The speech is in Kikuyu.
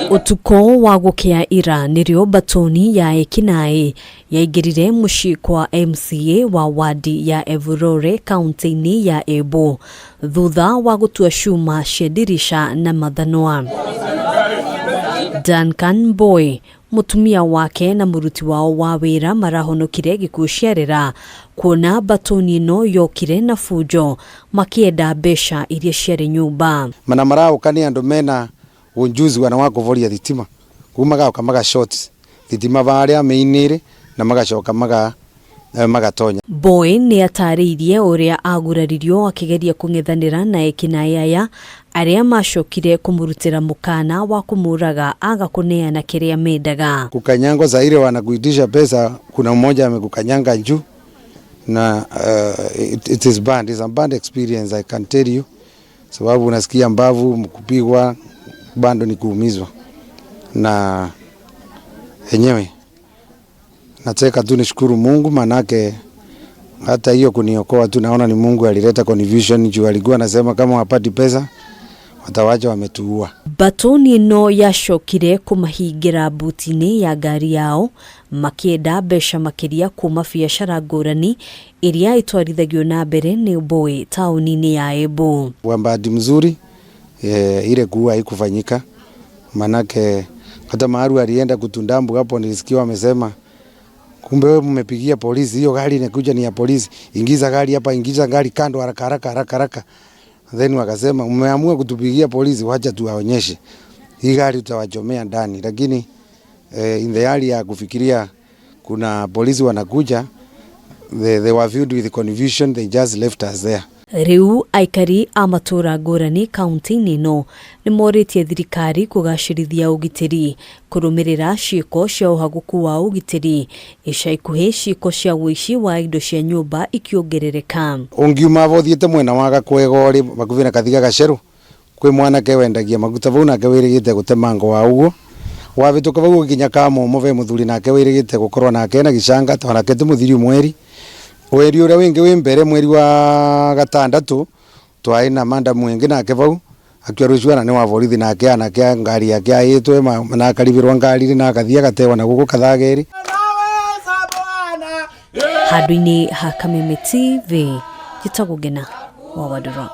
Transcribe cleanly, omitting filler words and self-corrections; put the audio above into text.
Ũtukũ wa gũkĩa ira nĩrĩo batoni ya ekinaĩ yaingĩrire mũciĩ kwa MCA wa wadi ya Evurore kaunti-inĩ ya Embu thutha wa gũtua cuma cia ndirica na mathanwa. Duncan Boy, mũtumia wake na mũruti wao wa wĩra marahonokire gĩkuũ ciarera kuona batoni ĩno yokire na bunjo makĩenda mbeca iria ciarĩ nyũmba. Mana marauka ni andu mena unjuzi wana wa kuvoria thitima kuu magauka maga short thitima varia meinire na magacoka maga magatonya. Boy nĩ atarĩirie ũrĩa aguraririo akĩgeria kũng'ethanĩra na ekinaĩ aya arĩa macokire kũmũrutĩra mũkana wa kũmũraga aga kũneana kĩrĩa mendaga. Kukanyangwa saa ile wanakuitisha pesa, kuna mmoja amekukanyanga juu na it is bad. It's a bad experience, I can tell you, sababu unasikia mbavu kupigwa bado ni kuumizwa, na enyewe nataka tu nishukuru Mungu, manake hata hiyo kuniokoa tu naona ni Mungu alileta confusion juu alikuwa anasema kama wapati pesa watawacha wametuua. Batoni ĩno yacokire kũmahingĩra buti-inĩ ya ngari yao makĩenda mbeca makĩria kuma biacara ngũrani ĩrĩa ĩtwarithagio na mbere nĩ Boy taũni-inĩ ya Embu. Kwa bahati mzuri ile kuua haikufanyika, manake hata mahali alienda kutundambu hapo nilisikia wamesema kumbe wewe mmepigia polisi, hiyo gari inakuja ni ya polisi, ingiza gari hapa, ingiza gari kando haraka haraka haraka haraka. Then wakasema mmeamua kutupigia polisi, wacha tuwaonyeshe hii gari tutawachomea ndani. Lakini in the hali ya kufikiria kuna polisi wanakuja, they were filled with confusion, they just left us there. Rĩu aikari a matũra ngũrani kaunti-inĩ ĩno nĩ morĩtie thirikari kũgacĩrithia ũgitĩri kũrũmĩrĩra ciĩko cia ũhagũku wa ũgitĩri ica ikuhĩ ciĩko cia ũici wa indo cia nyũmba ikĩongerereka. Ungiuma vo thiite mwena wa Gakwego ri bakuvi na Kathiga Gaceru kwi mwanake wendagia maguta vau nake wirigite gutemango wa uguo wavituka vau ugikinya Kamomo ve muthuri nake wirigite gukorwo nake na gicanga to nake ti muthiri mweri weri uria wingi wi mbere mweri wa gatandatu twai na madamu wingi nake vau akiwa rucwana ni wa borithi nake anake ngari yake ayitwe na akaribirwa ngari na akathia agatewa na guku kathageri. Handũ-inĩ ha Kameme TV njĩtagwo Ngena wa Wandũra.